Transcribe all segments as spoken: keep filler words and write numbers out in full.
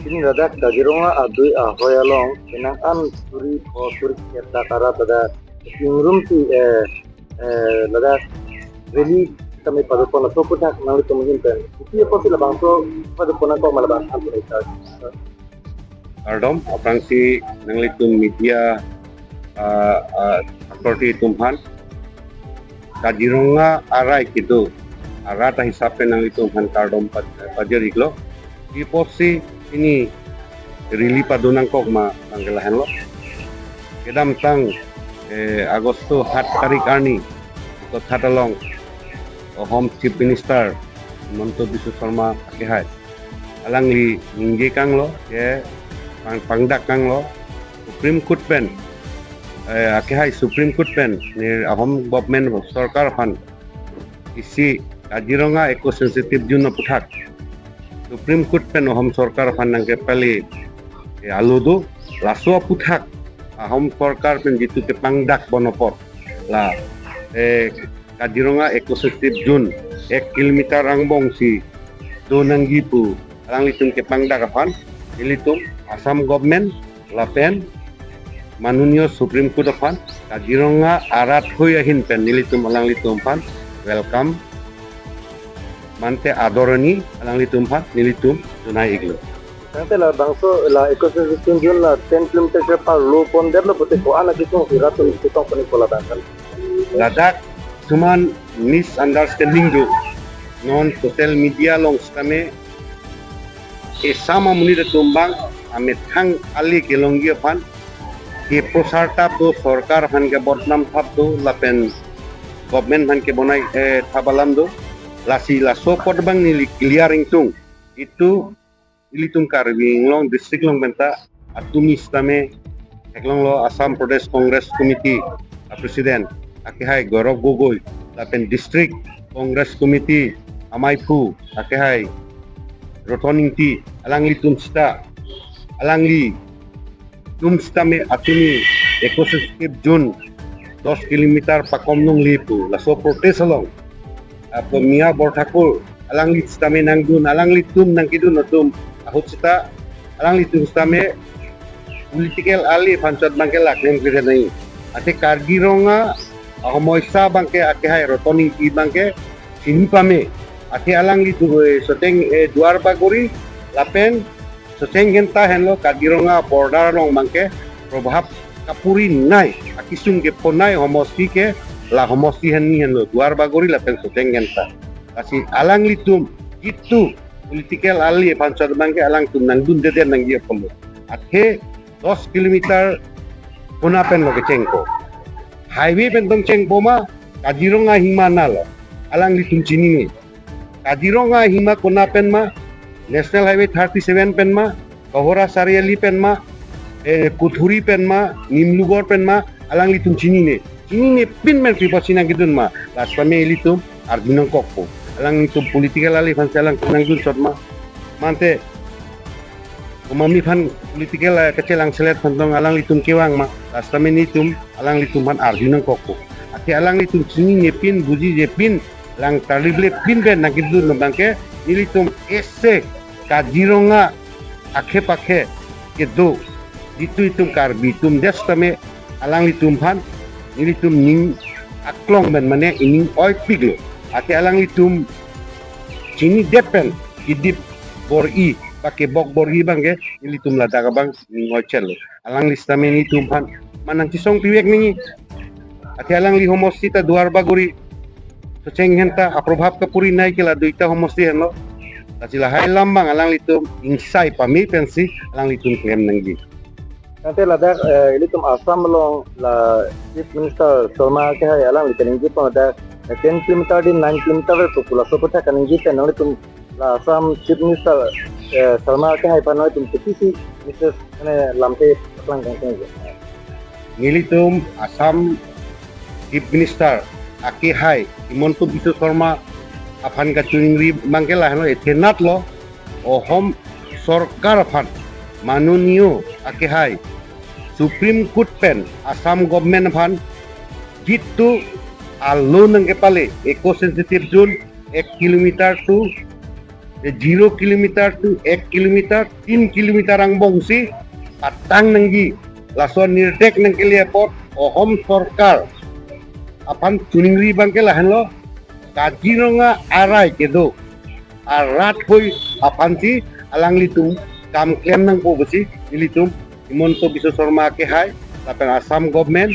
Pini ladak Kaziranga adui ahoi along penang an suri pho suri kep dak arat ladak ingrum si eh eh ladak rally kami padopon aso aputhak nanglitum ahin pen. Isi apotsi labangso padopon ako ma labang an pen. Kardom, aphrangsi nanglitum media ah, ah, authority atum aphan Kaziranga arai kedo arat ahisap pen nanglitum aphan kardom pa- pajir iklo. Isi apotsi pini rally pado nangkok ma abang ke lahenlo. Kedamtang eh, Agosto hat tarik arni, Kothat along Ahom Chief Minister Himanta Biswa Sarma akehai alangli ningje kanglo, ke pang- pangdak kanglo Supreme Court pen, eh, akehai Supreme Court pen ne Ahom government sorkar aphan isi Kaziranga eco sensitive zone aputhak Supreme Court pen Ahom sorkar aphan nangkepale eh, alo do, laso aputhak Ahom sorkar pen jitu kepangdak bon apot la eh, Kaziranga eco sensitive zone ek kilometer angbong si do nangji pu alanglitum kepangdak aphan nelitum Assam government lapen Manuniya Supreme Court aphan Kaziranga arat hoi ahin pen nelitum alanglitum aphan welcome mante adorani alanglitum aphan nelitum tunai iklo. Tangte labangso la eco sensitive zone la ten kilometer ke par lo pon det lo pute ko-an akesung iratum chetong pon ikpo labang kan. Ladak suman misunderstanding do. Non social media along sitame esam amonit atum abang amethang ali kelongji aphan keprosar thap do, sorkar aphan kebodnam thap do lapen government aphan kebonai eh, thap alam do. Lasi laso apot abang neli clear ingtung. Itum ilitum Karbi Anglong district along penta atum sitame theklonglo Assam Pradesh Congress Committee a President akehai Gaurav Gogoi lapen District Congress Committee amaiphu akehai Roton Ingti, alanglitum sita alangli tum sitame atumi eco sensitive zone dos kilometer pakom nangji pu laso protest along apo Miya Borthakur alangli sitame nangdun, alanglitum nangkedun atum ahut sita alanglitum sitame political ali aphan chot abang ke laklem kiri nai. Athe Kaziranga ahomoisa abang ke akehai Roton Ingti abang ke chini pame. Athe alangli du eh, Socheng eh, Duar Bagori lapen Socheng Dhenta henlo Kaziranga border along abang ke probhab kapuri nai akesung keponai homosti ke la homosti henni henlo Duar Bagori lapen Socheng Dhenta. Lasi alanglitum jitu political ali aphan chot abang ke alangtum nangdun dede nangji apotlo. Athe dos kilometer kona pen lo kechengpo. Highway pen tong chengpo ma Kaziranga ahima na lo. Alanglitum chinine. Kaziranga ahima kona pen ma, National Highway thirty seven pen ma, Kohora Chariali pen ma, eh, Kuthuri pen ma, Nimlugor pen ma, alanglitum chinine. Chinine pinmen pipo chinang kedun ma, la sitame ilitum arju nangkokpo. Alanglitum political ali aphan si alangtum nangdun chot ma. Mante komatne aphan political eh, kachelang selet aphan tong alanglitum kevang ma, la sitame nelitum alanglitum aphan arju nangkokpo. Athe alanglitum chinine pin, bujije pin, lang tarlible pin pen nangkedun abang ke nelitum ese Kaziranga akhepakhe kedo jitu itum Karbi atum det sitame alanglitum aphan nelitum ning aklong pen mane ining oipiklo. Athe alanglitum chinidet pen kedip bor-i, ba kebok bor-i abang ke nelitum ladak abang ning oichetlo. Alangli sitame nelitum aphan manang chisong pivek nangji. Athe alangli homosti ta Duar Bagori, Socheng Dhenta aprobhab kapuri nai ke la duita homosti henlo. Lasi lahai alam abang alanglitum ingsai pame pensi alanglitum klem nangji. Tangte ladak eh, ilitum Assam along la Chief Minister Sarma akehai alangli kaningje pon ladak eh, ten kilometer di nine kilometer pu laso aputhak kaningje pen nanglitum la Assam Chief Minister eh, Sarma akehai aphan nanglitum kopisi message mane lamthe paklang kangkang je. Nelitum Assam Chief Minister akehai Himanta Biswa Sarma aphan kachiningri abang ke lahenlo, ethenat lo Ahom sorkar aphan Manuniya akehai Supreme Court pen Assam government aphan jitu alo nangkepale eco sensitive zone ek kilometer to zero kilometer to ek kilometer, tin kilometer angbongsi patang nangji. Laso nirdek nangkele apot Ahom sorkar aphan choningri abangke lahenlo, Kaziranga arai kedo arat hoi aphansi alanglitum kam klem nangpo pusi nelitum Himanta Biswa Sarma kehai lapen Assam government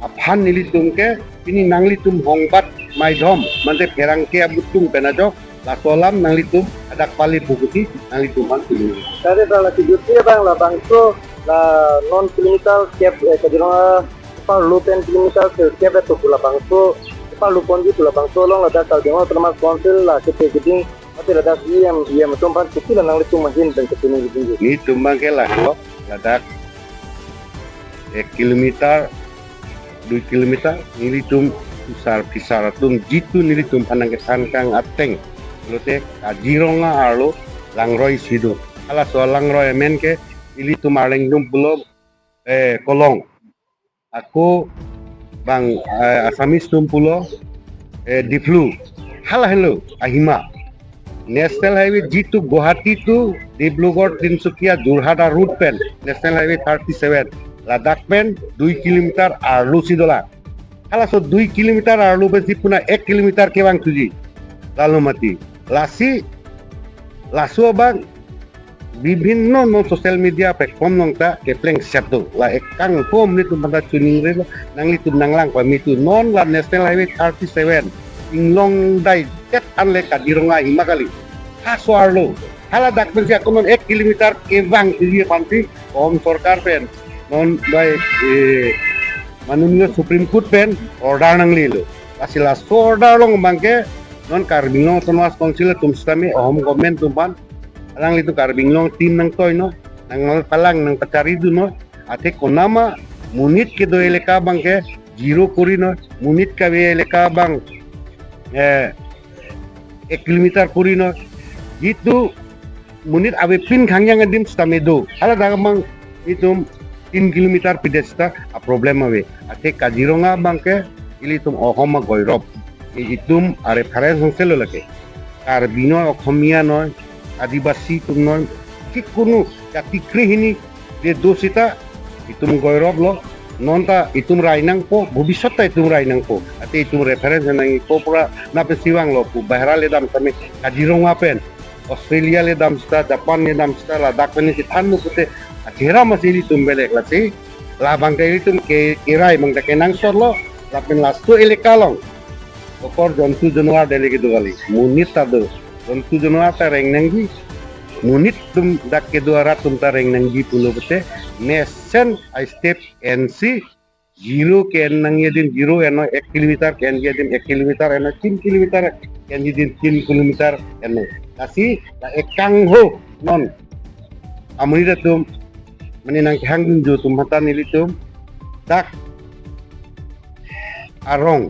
aphan nelitum ke pini nanglitum hongbat maidhom mante pherangke abutung pen ajok laso alam nanglitum adak pale pukuti nanglitum aphan pini. Tadi salah si jutnya bang labangso la non kilometer kep eh, Kaziranga parlo pen kilometer kep itu pula bangso parlo ponji pula bangso along ladak Karbi Anglong Autonomous Council la kete geding mate ladak E M E M atum aphan kopi la nanglitum ahin pen kete ni geding. Nelitum abangke lahelo ladak ek kilometer, dui kilometer, nelitum usar pisar atum jitu nelitum aphan nangkethan kang ateng. Lote Kaziranga arlo langroi si do. Halaso langroi amen ke nelitum Arleng atum pulo eh, Kolong. Ako bang eh, Assamese atum pulo eh, Diplu. Hala henlo ahima. National Highway jitu Guwahati to Dibrugarh, Tinsukia, Jorhat a-route pen National Highway thirty-seven ladak pen dui kilometer arlo si dolang. Halaso dui kilometer arlo pensi puna ek kilometer kevang thuji. Lalo mati. Lasi laso abang bibhinno non social media platform along ta kepleng set do. La ekang kom nelitum aphanta choningrilo, nanglitum nanglang pame thu. Non la National Highway thirty-seven inglong daidet anle Kaziranga ahima kali. Halaso arlo. Haladak pensi ako non ek kilometer kevang thuji aphansi Ahom sorkar pen non bai eh, manuniya Supreme Court pen order nanglelo. Lasi laso order along abangke non Karbi Anglong Autonomous Council atum sitame Ahom government atum aphan alanglitum Karbi Anglong team nangtoinon, nangpalang nangpachari dunnon, athe konama monit kedo eleka abangke zero korinon, monit kave eleka abang eh, ek kilometer korinon, jitu monit avepin khangjang adim sitame do. Haladak abang itum tin kilometer pidet sita a-problem ave. Athe Kaziranga abangke ilitum Ahom agoirop. I- Itum a-reference angselo lake. Karbi noi, Okhomia noi, Adibasi atum noi, jikunu jati krehini de do sita itum goiroplo, non ta itum rai nangpo, bhobishyot ta itum rai nangpo. Athe itum reference nangji ko pura na pensi vanglo pu bahera le dam sitame Kaziranga pen, Australia le dam sita, Japan le dam sita, ladak pen si thanlo pute achera masi ilitum belek lasi. Labang ta ilitum ke kerai abang ta kenangsotlo, lapen laso eleka along kokor jontu januar dele kedo kali, monit ta do, jontu januar ta reng nangji, monit atum dak kedo arat atum ta reng nangji pulo pute, mesen a-step ensi, zero ke-en nangji adim zero ennon, ek kilometer ke-enji adim ek kilometer ennon, tin kilometer ke-enji adim tin kilometer ennon. Lasi la ekang ho non amonit atum mane nangkehang dunjo atum aphanta nelitum dak arong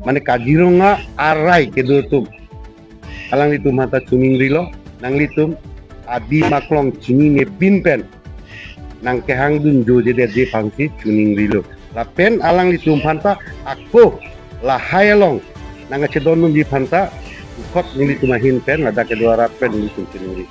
mane Kaziranga arai kedo atum alanglitum aphanta choningrilo, nanglitum adim aklong chinine pin pen nangkehang dunjo jedetji aphansi choningrilo. Lapen alanglitum aphanta ako lahai along nangkachedon dunji aphanta ukhot nelitum ahin pen ladak kedo arat pen nelitum chiningri.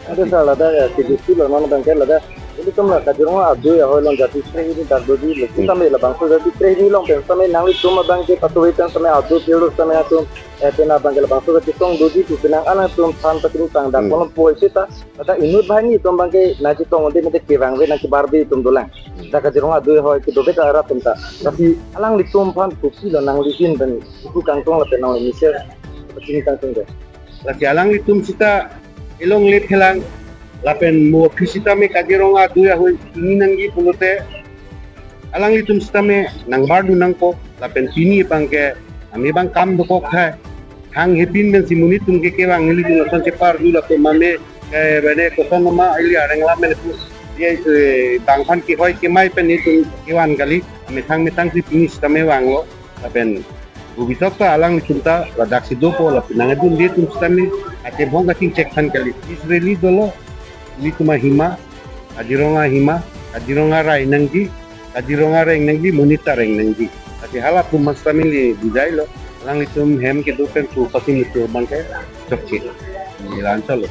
Ada salah ada ya, si justilo non abangke ladak. Ilitum la Kaziranga adui ahoi along jati krehini dak doji, lesi Hmm. sitame labangso jati krehini along pen sitame nanglitum abangke patuhi pen sitame adui pirus sitame atum, eh, pen abangke labangso jati song doji pu penang alanglitum aphan pachini pangdak Hmm. kono poi sita. Ladak inut banghini atum abangke nangchetong unde mate kevang ave nangkebar ave atum dolang. Hmm. Dak Kaziranga adui ahoi kedo ave ta arat atum ta. Lasi alanglitum aphan kopilo nangli ahin pen iku kangtung lapen nangli mesen pachini kangtung de. Lasi alanglitum sita elongle phelang lapen mo aphi sitame Kaziranga adui ahoi chini nangji pulote alanglitum sitame nangbar dun nangpo lapen pini abangke ami abang kam dokok hai. Hang hepin pensi monit atum ke kevang nelitum lason cheparju lapen mame ke bene koson nama ili areng lam pen pu ye, eh, bang aphan kehoi kemai pen nelitum kevan kali, methang methang si pini sitame vanglo lapen bhobishyot ta alanglitum ta ladak si dopo lapen nangdunde atum sitame achebong kachingchek than kali. Peace rally dolo, nelitum ahima, Kaziranga ahima, Kaziranga rai nangji, Kaziranga reng nangji, monit ta reng nangji. Lasi halatum mas family bujailo, alanglitum hem kedo pen tu pasi mutu abangke chokche. Ni ran chalo.